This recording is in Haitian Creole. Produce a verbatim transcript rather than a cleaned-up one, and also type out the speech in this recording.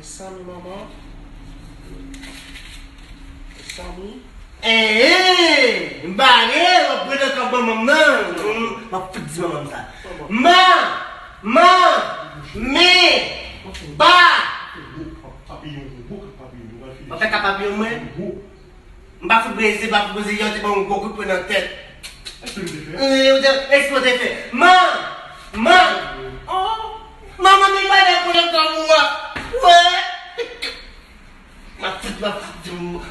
Samy, manman. Samy. Eee, m bare, w ap pran nan kòb manman m nan. M ap fout di manman m sa. Ma, ma, me, ba. Papiyon, gwo kap papiyon, yo pral fini. W ap fè kap papiyon mwen? M pa fout breze, m pa fout breze, yè w te ban m yon gwo kout pwen nan tèt. Èske nou te fè? Wi, ou te, èske ou te fè? Man! Man! Oh! Manman, mi pa nan konnen kòm ou a. Wè! M ap fout, m ap fout di w.